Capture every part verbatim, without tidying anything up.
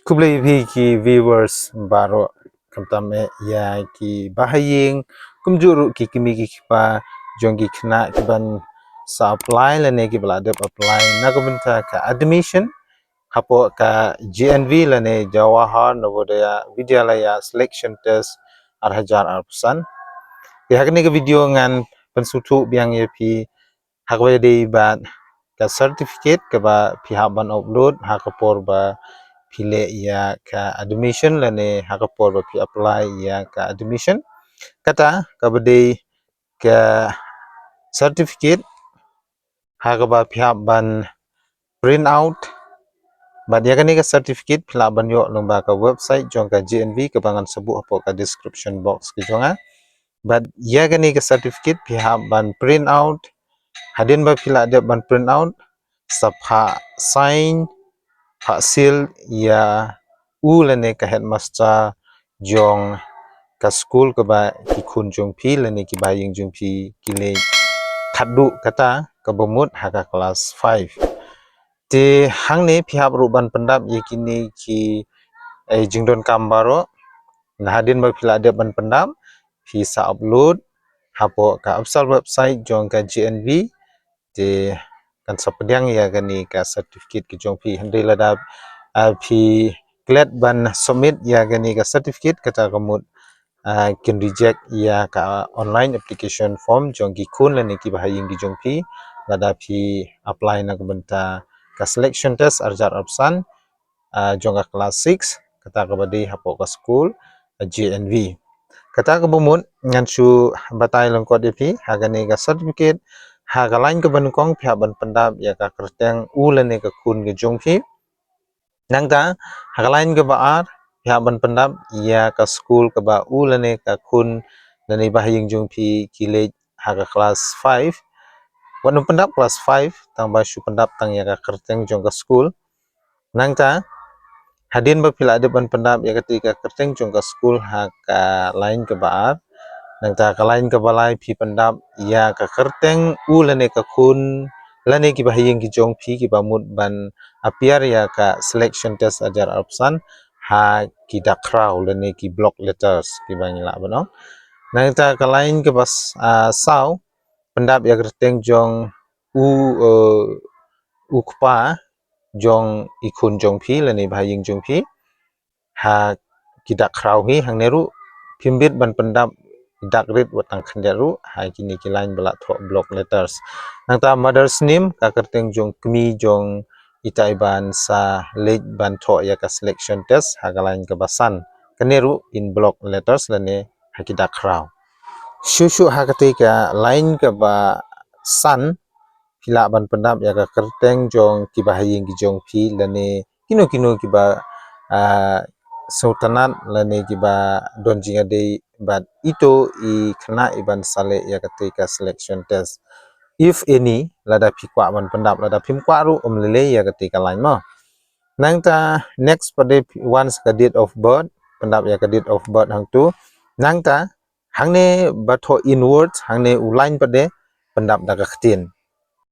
Khublei phi ki viewers baroh, khamtam eh ïa ki bahaïing, kumjuh ruh ki kmie ki kpa jong ki khynnah ki ban sa apply lane ki ba la dep apply na ka bynta ka admission hapoh ka J N V lane Jawahar Navodaya Vidyalaya Selection Test ar hajar arphew san. Te ha kane ka video ngan pynsngewthuh biang ïa phi ha kaba ïadei bad ka certificate kaba phi hap ban upload ha ka por ba phi leh ïa ka admission lane ha ka por ba phi apply ïa ka admission. Kata kaba dei ka certificate ha kaba phi hap ban print out. Bad ïa kane ka certificate phi lah ban ïoh lyngba ka website jong ka J N V kaba ngan sa buh hapoh ka description box ka jong nga. Bad ïa kane ka certificate phi hap ban print out. Hadien ba phi lah dep ban print out, sa phah sign, phah seal ïa u lane ka headmaster jong ka skul kaba ki khun jong phi lane ki bahaïing jong phi ki leh khadduh kata kaba mut ha ka class five. Te hangne phi hap ruh ban pyndap ïa kine ki, eh, jingdonkam baroh. Na hadien ba phi lah dep ban pyndap, phi sa upload hapoh ka official website jong ka J N V. Te kan sa pdiang ïa kane ka certificate ka jong phi, hynrei lada, ah, phi klet ban submit ïa kane ka certificate, kata ka mut, ah, kin reject ïa ka online application form jong ki khun lane ki bahaïing ki jong phi lada phi apply na ka bynta ka selection test ar hajar arphew san, ah, jong ka class six, kata kaba dei hapoh ka skul, ah, J N V. Kata kaba mut ngan shu batai lyngkot ïa phi ha kane ka certificate. Ha ka lain kaba nyngkong phi hap ban pyndap ïa ka kyrteng u lane ka khun ka jong phi. Nangta ha ka lain kaba ar phi hap ban pyndap ïa ka skul kaba u lane ka khun lane bahaïing jong phi ki leit ha ka class five. Wat nym pyndap class five, tang ba shu pyndap tang ïa ka kyrteng jong ka skul. Nangta hadien ba phi lah dep ban pyndap ïa kata ka kyrteng jong ka skul ha ka lain kaba ar, nangta ka lain kaba lai phi pyndap ïa ka kyrteng u lane ka khun lane ki bahaïing ki jong phi kiba mut ban appear ïa ka selection test ar hajar arphew san ha ki dak khraw lane ki block letters kiba ngi lah ban ong. Nangta ka lain kaba s-, ah, saw, pyndap ïa ka kyrteng jong u, eh, u kpa jong i khun jong phi lane bahaïing jong phi ha ki dak khraw hi. Hangne ruh phim bit ban pyndap dak rit, wat tang khyndiat ruh ha kine ki lain ba la thoh block letters. Nangta mother's name, ka kyrteng jong kmie jong ita i ban sa leit ban thoh ïa ka selection test ha ka lain kaba san, kane ruh in block letters lane ha ki dak khraw. Shuh shuh ha kata ka lain kaba san phi lah ban pyndap ïa ka kyrteng jong ki bahaïing ki jong phi lane kino kino kiba, ah, sngewtynnat lane kiba don jingïadei bad ito i khynnah i ban sa leh ïa kata ka selection test, if any, lada phi kwah ban pyndap. Lada phim kwah ruh ym lei lei ïa kata ka lain mo. Nangta next pat de wan sa ka date of birth, pyndap ïa ka date of birth hangtu. Nangta hangne ba thoh inwards, hangne u lain pat de pyndap da ka ktien.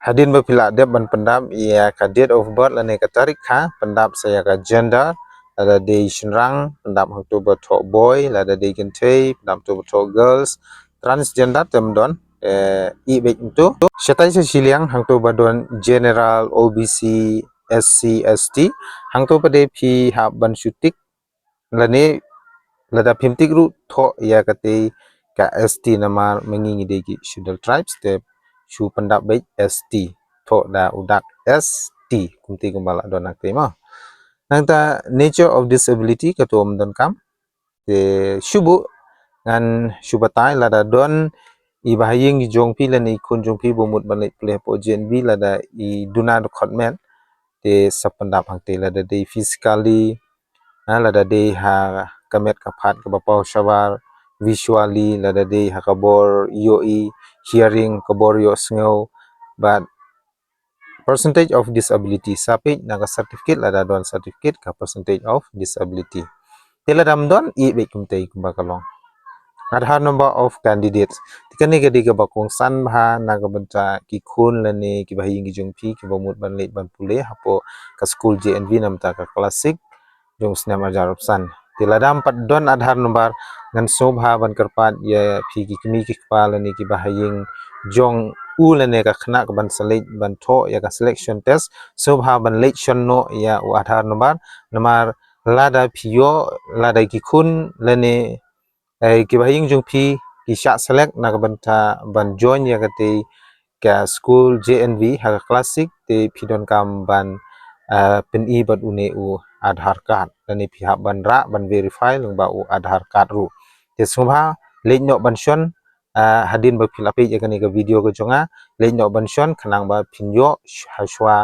Hadien ba phi lah dep ban pyndap ïa ka date of birth lane ka tarik kha, pyndap sa ïa ka gender, lada dei shynrang pyndap hangtu ba thoh boy, lada dei kynthei pyndap hangtu ba thoh girls. Transgender te ym don, eh, ïeh beit hangtu. Shatai sha shiliang hangtu ba don general, O B C, S C, S T, hangtu pat de phi hap ban shu tick lane lada phim tick ruh thoh ïa kata ka S T namar ma ngi ngi dei ki scheduled tribes, te shu pyndap beit S T, thoh da u dak S T kumta kumba la don hangta mo. Nangta nature of disability, katu ym donkam. Te shu buh ngan shu batai, lada don i bahaïing i jong phi lane i khun jong phi ba mut ban leit pule hapoh J N V, lada i duna dkhot met, te sa pyndap hangta. Lada dei physically, ha, lada dei ha ka met ka phad kaba paw shabar, visually, lada dei ha ka bor ïohi, hearing, ka bor ïohsngew, bad percentage of disability, sa peit na ka certificate, lada don certificate ka percentage of disability. Te lada ym don, ïeh beit kumta kumba ka long. Aadhaar number of candidates. Te kane ka dei kaba kongsan bha na ka bynta ki khun lane ki bahaïing ki jong phi kiba mut ban leit ban pule hapoh ka skul J N V namar ka class six. jong u snem ar hajar arphew san. Te lada ym pat don Aadhaar number, ngan sngewbha ban kyrpad ïa phi ki kmie ki kpa lane ki bahaïing jong u lane ka khynnah kaban select ban thoh ïa ka selection test, sngewbha ban leit shon noh ïa u Aadhaar number. Namar lada phi ïoh, lada ki khun lane, eh, ki bahaïing jong phi ki shah select na ka bynta ban join ïa katei ka skul J N V ha ka class six, te phi donkam ban, eh, pyni bad une u Aadhaar card, lane phi hap ban rah ban verify lyngba u Aadhaar card ruh. Te sngewbha leit noh ban shon, eh, hadien ba phi la peit ïa kane ka video ka jong nga, leit noh ban shon khnang ba phin ïoh sh-, ha shuwa,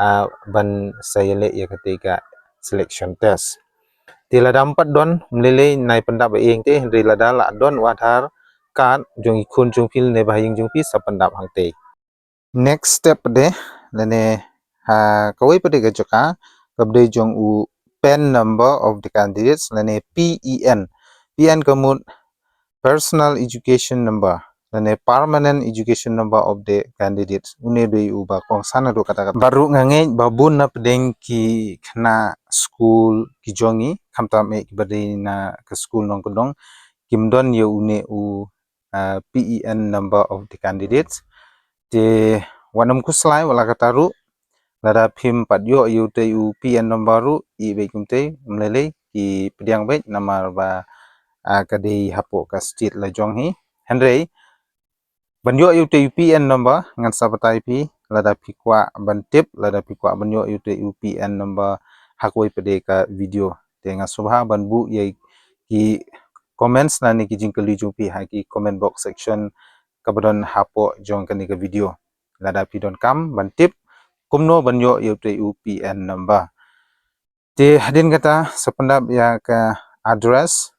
eh, ban sa ïaleh ïa katei ka selection test. Te lada ym pat don, ym lei lei, nai pyndap ïa ing te, hynrei lada la don u Aadhaar card jong i khun jong phi lane bahaïing jong phi, sa pyndap hangtei. Next step pat de, lane ha kawei pat de ka jaka, kaba dei jong u PEN number of the candidates, lane P E N. P E N ka mut personal education number, lane permanent education number of the candidates. Une dei uba kongsan haduh katta katta. Bad ruh nga ngeit ba bun na pdeng ki khynnah skul ki jong ngi, khamtam eh kiba dei na ka skul nongkyndong, kim don ïa une u, ah, P E N number of the candidates. Te wat nym khuslai, wat la katta ruh, lada phim pat ïoh ïa utei u P E N number ruh, ïa beit kumtei, ym lei lei, ki pdiang beit namar ba, ah, ka dei hapoh ka state la jong hi. Hynrei ban ïoh ïa utei u P E N number, ngan sa batai phi, lada phi kwah ban tip, lada phi kwah ban ïoh ïa utei u P E N number ha kawei pat de ka video. Te nga sngewbha ban buh ïa ki comments lane ki jingkylli jong phi ha ki comment box section kaba don hapoh jong kane ka video. Lada phi donkam ban tip kumno ban ïoh ïa utei u P E N number. Te hadien kata, sa pyndap ïa ka address,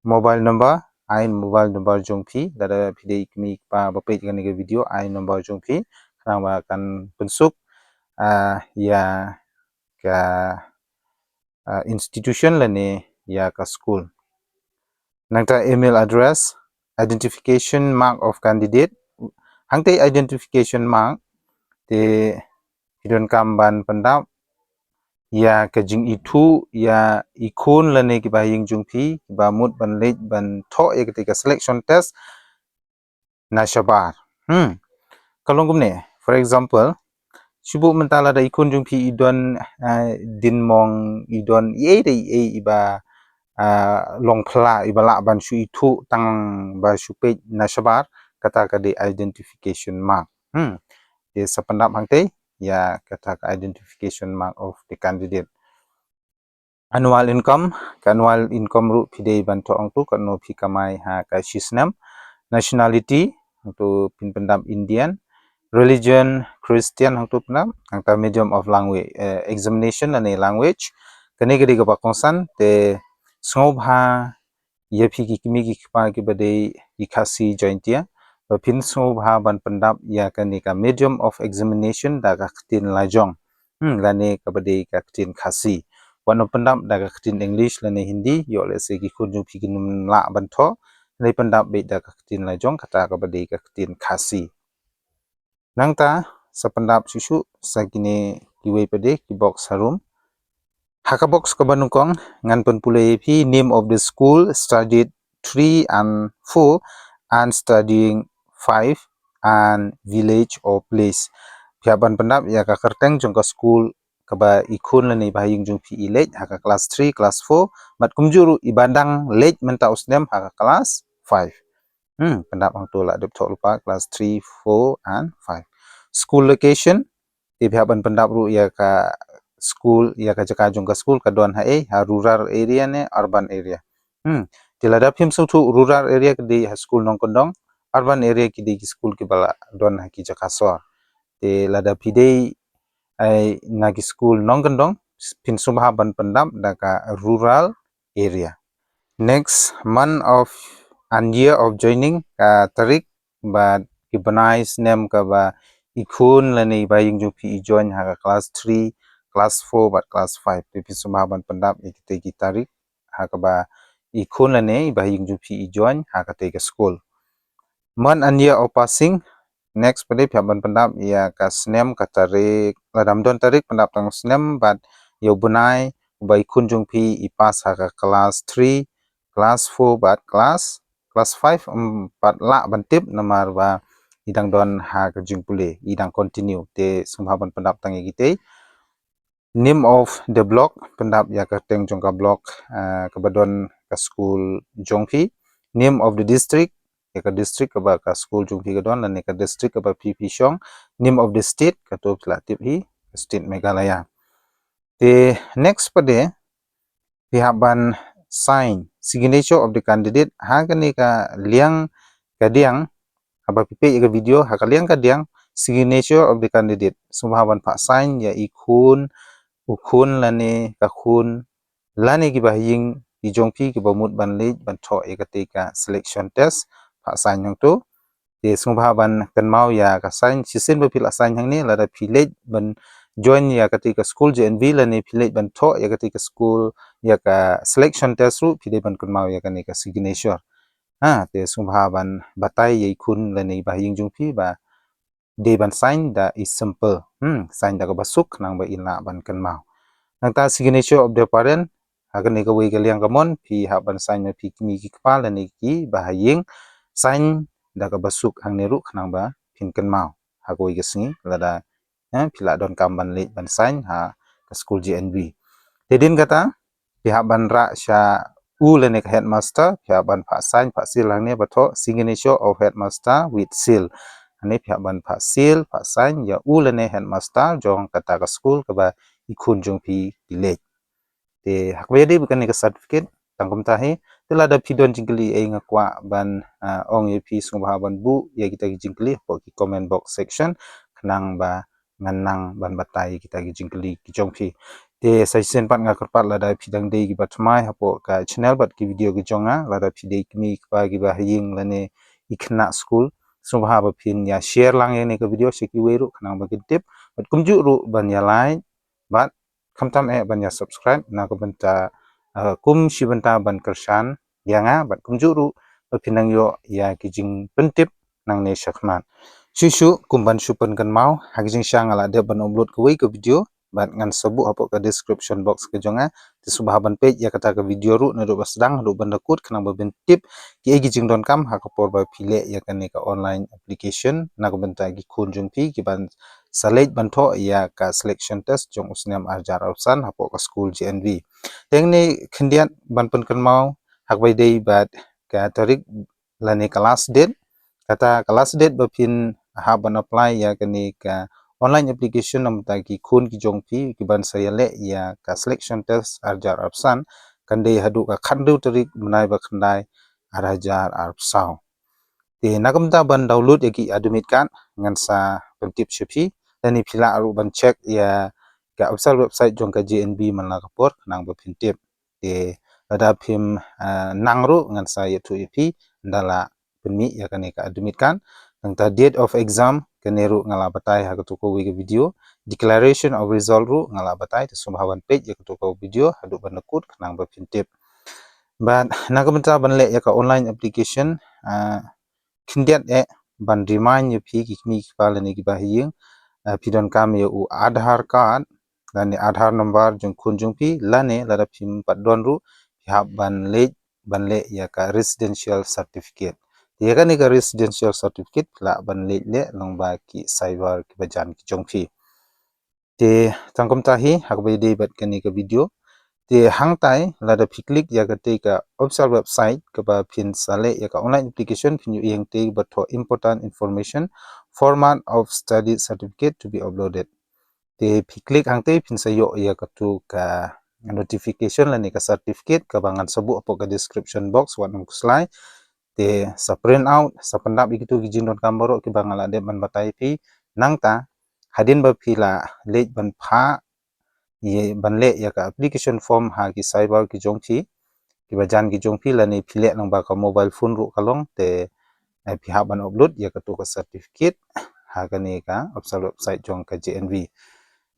mobile number, ai mobile number jong phi, lada phi dei kmie kpa ba peit kane ka video, ai number jong phi, khnang ba kan pynsuk, ah, ïa ka, ah, institution lane ïa ka skul. Nangta email address, identification mark of candidate. Hangtei identification mark, te phi donkam ban pyndap ïa ka jingithuh ïa i khun lane ki bahaïing jong phi kiba mut ban leit ban thoh ïa katei ka selection test na shabar. Hmm. Ka long kumne, for example, shu buh mynta lada i khun jong phi i don, ah, dien mong, i don ei ei ei iba, ah, long phylla, iba lah ban shu ithuh tang ba shu peit na shabar, kata ka dei identification mark. Hmm. Te sa pyndap hangtei ïa kata ka identification mark of the candidate. Annual income, ka annual income ruh phi dei ban thoh hangtu, katno phi kamai ha ka shi snem. Nationality, hangtu phin pyndap Indian. Religion, Christian, hangtu pyndap. Nangta medium of language, eh, examination lane language. Kane ka dei kaba kongsan, te sngewbha ïa phi ki kmie ki kpa kiba dei ki Khasi Jaintia, ba phin sngewbha ban pyndap ïa kane ka medium of examination da ka ktien la jong. Hmm, lane kaba dei ka ktien Khasi. Wat nym pyndap da ka ktien English lane Hindi, ïoh lehse ki khun jong phi kin ym lah ban thoh, lane pyndap beit da ka ktien la jong, kata kaba dei ka ktien Khasi. Nangta sa pyndap shuh shuh sa kine kiwei pat de ki box harum. Ha ka box kaba nyngkong ngan pynpule ïa phi name of the school, standard three and four and standard five and village or place. Phi hap ban pyndap ïa ka kyrteng jong ka skul kaba i khun lane i bahaïing jong phi i leit ha ka class three, class four, bad kumjuh ruh iba dang leit mynta u snem ha ka class five. Hmm, pyndap hangtu, la dep thoh lypa class three, four and five. School location, te phi hap ban pyndap ruh ïa ka skul, ïa ka jaka jong ka skul ka don ha ei, ha rural area ne urban area. Hmm, te lada phim sngewthuh rural area ka dei ha skul nongkyndong, urban area ki dei ki skul kiba la don ha ki jaka sor. Te lada phi dei, eh, na ki skul nongkyndong, phin sngewbha ban pyndap da ka rural area. Next, month of and year of joining, ka tarik bad ki bnai snem kaba i khun lane i bahaïing jong phi i join ha ka class three, class four bad class five. Te phin sngewbha ban pyndap ïa kitei ki tarik ha kaba i khun lane i bahaïing jong phi i join ha katei ka skul. Month and year of passing. Next pat de phi hap ban pyndap ïa ka snem, ka tarik, lada ym don tarik pyndap tang snem bad ïa u bnai ba i khun jong phi i pass ha ka class three, class four bad class class five, um, pat lah ban tip namar ba i dang don ha ka jingpule, i dang continue. Te sngewbha ban pyndap tang ïa kitei. Name of the block, pyndap ïa ka kyrteng jong ka block, ah, kaba don ka school jong phi. Name of the district, ïa ka district kaba ka school jong phi ka don lane ka district kaba phi phi shong. Name of the state, kato phi lah tip hi, state Meghalaya. Te next pat de phi hap ban sign, signature of the candidate, ha kane ka liang ka diang, haba phi peit ïa ka video, ha ka liang ka diang, signature of the candidate. Sngewbha ban phah sign ïa i khun, u khun lane ka khun, lane kiba ha ïing ki jong phi kiba mut ban leit ban thoh ïa katei ka selection test, phah sign hangto. Te sngewbha ban kynmaw ïa ka sign, shisien ba phi la sign hangne, lada phi leit ban join ïa katei ka school J N V lane phi leit ban thoh ïa katei ka school, ïa ka selection test ruh, phi dei ban kynmaw ïa kane ka signature. Ha, te sngewbha ban batai ïa i khun lane i ba ha ïing jong phi ba dei ban sign da i simple. Hmm, sign da kaba suk khnang ba in lah ban kynmaw. Nangta signature of the parent, ha kane kawei ka liang kamon, phi hap ban sign ma phi kmie ki kpa lane ki ba ha ïing, sign da kaba suk hangne ruh khnang ba phin kynmaw ha kawei ka sngi lada, eh, phi lah donkam ban leit ban sign ha ka school J N V. Te hadien kata, phi hap ban rah sha u lane ka headmaster, phi hap ban phah sign, phah seal hangne ba thoh signature of headmaster with seal. Hangne phi hap ban phah seal, phah sign ïa u lane headmaster jong kata ka school kaba i khun jong phi i leit. Te ha kaba ïadei bad kane ka certificate, tang kumta hi. Te lada phi don jingkylli ei, nga kwah ban, ah, ong ïa phi, sngewbha ban buh ïa kita ki jingkylli hapoh ki comment box section khnang ba ngan nang ban batai ïa kita ki jingkylli ki jong phi. Te sa shisien pat nga kyrpad, lada phi dang dei kiba thymmai hapoh ka channel bad ki video ki jong nga, lada phi dei kmie kpa kiba ha ïing lane i khynnah skul, sngewbha ba phin ïa share lang ïa kane ka video sha kiwei ruh khnang ba kin tip, bad kumjuh ruh ban ïa like bad khamtam eh ban ïa subscribe na ka bynta, eh, kum shi bynta ban kyrshan ïa nga, bad kumjuh ruh ba phin nang ïoh ïa ki jingpyntip nangne shakhmat. Shuh shuh kum ban shu pynkynmaw, ha ka jingshisha nga la dep ban upload kawei ka video bad ngan sa buh hapoh ka description box ka jong nga. Te sngewbha ban peit ïa kata ka video ruh naduh ba sdang haduh ban da kut khnang ba phin tip kiei ki jingdonkam ha ka por ba phi leh ïa kane ka online application na ka bynta ki khun jong phi kiban sa leit ban thoh ïa ka selection test jong u snem ar hajar arphew san hapoh ka school J N V. Te hangne khyndiat ban pynkynmaw ha kaba ïadei bad ka tarik lane ka last date. Kata ka last date ba phin hap ban apply ïa kane ka online application na ka bynta ki khun ki jong phi kiban sa ïaleh ïa ka selection test ar hajar arphew san kan dei haduh ka khathynriew tarik bnai ba khyndai ar hajar arphew saw. Te na ka bynta ban download ïa ki admit card, ngan sa pyntip sha phi, lane phi lah ruh ban check ïa ka official website jong ka J N V man la ka por khnang ba phin tip. Te lada phim, ah, nang ruh, ngan sa ïathuh ïa phi ynda la pynmih ïa kane ka admit card. Nangta date of exam, kane ruh nga la batai ha kato kawei ka video. Declaration of result ruh nga la batai, te sngewbha ban peit ïa kato ka video haduh ban da kut khnang ba phin tip. Bad na ka bynta ban leh ïa ka online application, ah, khyndiat eh ban remind ïa phi ki kmie ki kpa lane kiba ha ïing, ah, phi donkam ïa u Aadhaar card lane Aadhaar number jong khun jong phi, lane lada phim pat don ruh, phi hap ban leit ban leh ïa ka residential certificate. Te ïa kane ka residential certificate phi lah ban leit leh lyngba ki cyber kiba jan ki jong phi. Te tang kumta hi ha kaba ïadei bad kane ka video. Te hangtai lada phi click ïa katei ka official website kaba phin sa leh ïa ka online application, phin ïohi hangtei ba thoh important information, format of study certificate to be uploaded. Te phi click hangtei phin sa ïoh ïa kato ka notification lane ka certificate kaba ngan sa buh hapoh ka description box wat nym khuslai. Te sa print out, sa pyndap ïa kito ki jingdonkam baroh kiba nga la dep ban batai phi. Nangta hadien ba phi la leit ban phah ïa ban leh ïa ka application form ha ki cyber ki jong phi, kiba jan ki jong phi, lane phi leh lyngba ka mobile phone ruh ka long, te, eh, phi hap ban upload ïa kato ka certificate ha kane ka official website jong ka J N V.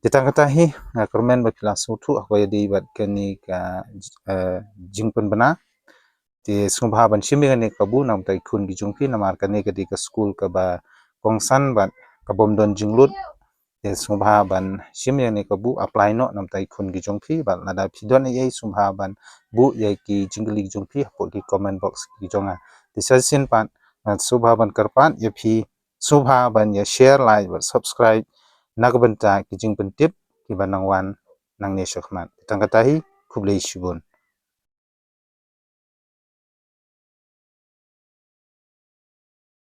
Te tang kata hi, nga kyrmen ba phi la sngewthuh ha kaba ïadei bad kane ka, eh, jingpynbna. Te sngewbha ban shim ïa kane ka kabu na ka bynta ki khun ki jong phi, namar kane ka dei ka skul kaba kongsan bad kabym don jinglut Te sngewbha ban shim ïa kane ka buh, apply noh namar ki khun ki jong phi, bad lada phi don ei ei sngewbha ban buh ïa ki jingkylli ki jong phi hapoh ki comment box ki jong nga. Te sa shisien pat, nga sngewbha ban kyrpad ïa phi, sngewbha ban ïa share, like bad subscribe na ka bynta ki jingpyntip kiba nang wan nangne shakhmat. Tang kata hi, khublei shibun.